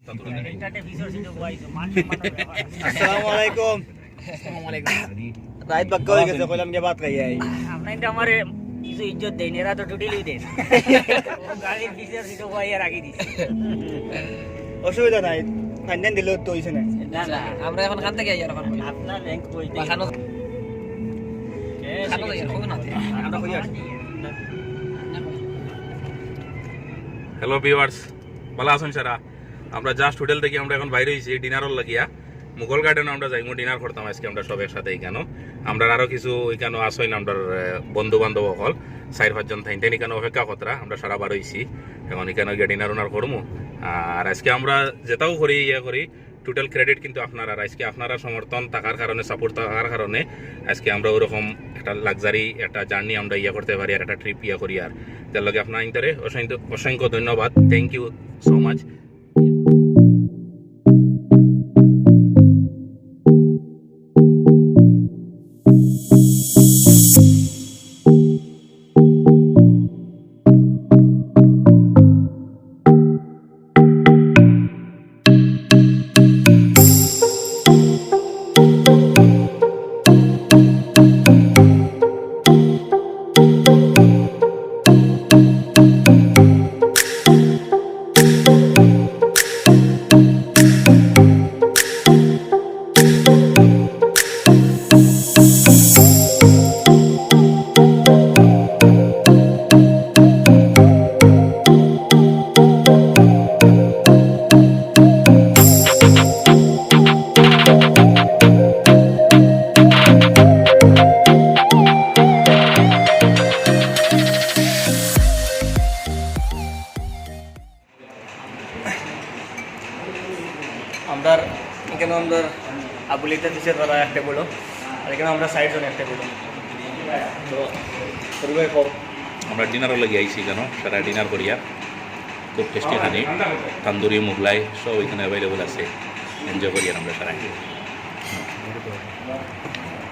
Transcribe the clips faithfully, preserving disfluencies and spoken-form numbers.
আসসালামু আলাইকুম। রাইত বাক্কা অই গেছে, কইলাম গিয়া ভাত খাইয়া আই। আপনাইনতে আমারে কিছু ইজ্জত দেইন, এরা তো টুটিলি দেইন। গাড়ির পিছর সিটো বইয়া রাখি দিছে। অসুবিধা নাই, ফাইন টাইন দিলেও তো অইছে না। না, না, আমরা এখন খান থাকি আইয়ার, এখন কই? আপনার ব্যাংক কই? বা খানো, খানো যাই, এখন না। আমরা কই আর? হ্যালো ভিউয়ার্স, ভালা আছইন সারা? আমরা জাস্ট হোটেল থাকি আমরা এখন বাইর অইছি ডিনারর লাগিয়া। মুঘল গার্ডেনো আমরা যাইমু, ডিনার করতাম আইজকে আমরা সব একসাথে ইকানো। আমরার আরো কিছু ইকানো আছইন আমরার, আহ, বন্ধু বান্ধব অকল, চাইর পাঁচজন তাইন তাইন ইকানো অপেক্ষা কররা, আমরা সারা বার অইছি। এখন ইকানো গিয়া ডিনার উনার করমু। আর আইজকে আমরা যেতাউ করি, ইয়া করি, টোটাল ক্রেডিট কিন্তু আপনারার। আইজকে আপনারার সমর্থন থাকার কারণে, সাপোর্ট থাকার কারণে আইজকে আমরা ওরকম একটা লাক্সারি একটা জার্নি আমরা ইয়া করতে পারি আর একটা ট্রিপ ইয়া করি। আর যার লগে আপনাইনতরে অসংখ্য, অসংখ্য ধন্যবাদ, thank you so much। আমরার ইকানো আমরার আবুলিতে পিছে তারা এক টেবুলো, আর ইকানো আমরা চাইরজন এক টেবুলো। তো পরিবার কম। আমরা ডিনারর লাগি আইছি ইকানো, সারা ডিনার করিয়া। খুব টেস্টি খানি, তান্দুরি, মোগলাই সব ইকানো অ্যাভেলেবল আছে, এনজয় করিয়ার আমরা সারা।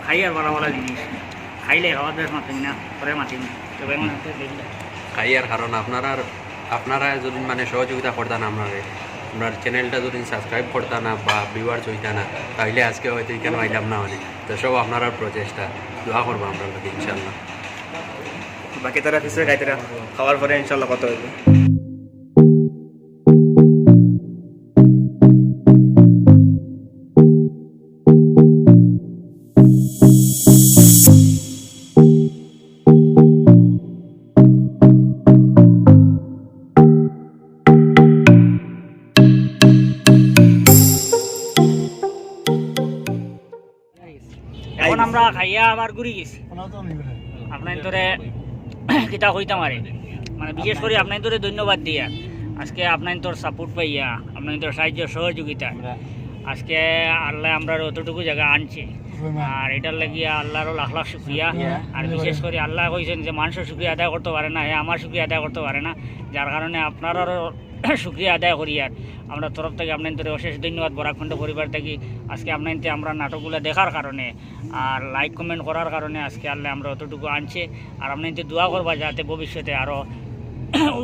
খাইয়ার ভালা ভালা জিনিস, খাইলে খাওয়ার শেষ মাতিম না, পরে মাতিম। তবে মানে তো দেখি। খাইয়ার কারণ আপনারার, আপনারা যদি মানে সহযোগিতা করতা না আমরারে, আমরার চ্যানেলটা যদি সাবস্ক্রাইব করতা না বা ভিউয়ার্স অইতা না, তাইলে আইজকে হয়তো ইকানো আইলাম না অনে। তো সব আপনারার প্রচেষ্টা, দোয়া করবা আমরার লাগি ইনশাআল্লাহ। বাকি তারা পিছে খাইতারা, খাওয়ার পরে ইনশাআল্লাহ কথা অইবো। এখন আমরা খাইয়া আবার ঘুরি গেছি। আপনাইনতরে কিতা কইতাম আরে, মানে বিশেষ করি আপনাইনতরে ধন্যবাদ দিয়া, আইজকে আপনাইনতর সাপোর্ট পাইয়া, আপনাইনতর সাহায্য সহযোগিতা, আইজকে আল্লায় আমরারে অতটুকু জাগা আনছে। আর ইটার লাগিয়া আল্লারও লাখ লাখ শুকরিয়া। আর বিশেষ করি আল্লায় কইছইন যে মানষর শুকরিয়া আদায় করতো পারে না, হে আমার শুকরিয়া আদায় করতো পারে না, যার কারণে আপনারারও শুকরিয়া আদায় করিয়ার আমরার তরফ থাকি আপনাইনতরে অশেষ ধন্যবাদ। বরাক কণ্ঠ পরিবার থাকি আইজকে আপনাইনতে আমরার নাটকগুলা দেখার কারণে আর লাইক কমেন্ট করার কারণে আইজকে আল্লায় আমরারে অতটুকু আনছে। আর আপনাইনতে দোয়া করবা যাতে ভবিষ্যতে আরো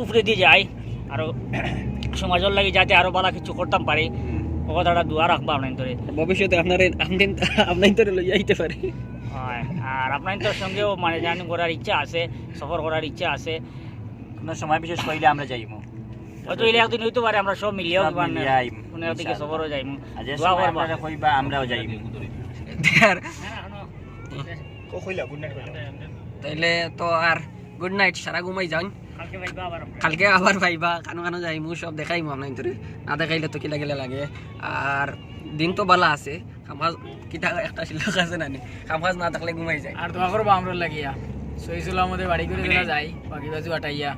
উপরেদি যাই, আরো সমাজর লাগি যাতে আরো ভালা কিছু করতাম পারি, ও কথাটা দোয়া রাখবা আপনাইনতরে। ভবিষ্যতে আপনারে, আপনাইন-, আপনাইনতরে লইয়া আইতে পারি। হয়, আর আপনাইনতর সঙ্গেও মানে জার্নি করার ইচ্ছা আছে, সফর করার ইচ্ছা আছে। কোনো সময় বিশেষ পাইলে আমরা যাইমু। হয়তো ইলে একদিন অইতো পারে, আমরা সব মিলিয়াও সব কিবা না, মিলিয়া আইমু, কোনো একদিকে ইনশাআল্লাহ। সফরও যাইমু। আর যে দোয়া সময় করবা। আপনারা কইবা, আমরাও যাইমু। আর ও কইলা, গুড নাইট কইলা। তাইলে তো আর গুড নাইট, সারা ঘুমাই যান। কালকে পাইবা আবার আমরা। কালকে আবার পাইবা, কানো কানো যাইমু, সব দেখাইমু আপনাইনতরে। না দেখাইলে তো কিলা কিলা লাগে। আর দিন তো ভালা আছে, কাম কাজ কিতা একটা লোক আছে না নি, কাম কাজ না থাকলে ঘুমাই যায়। আর দোয়া করবা আমরার লাগিয়া, সহি সালামতে বাড়ি ঘুরে যাই, বাকি বাজু আটাইয়া।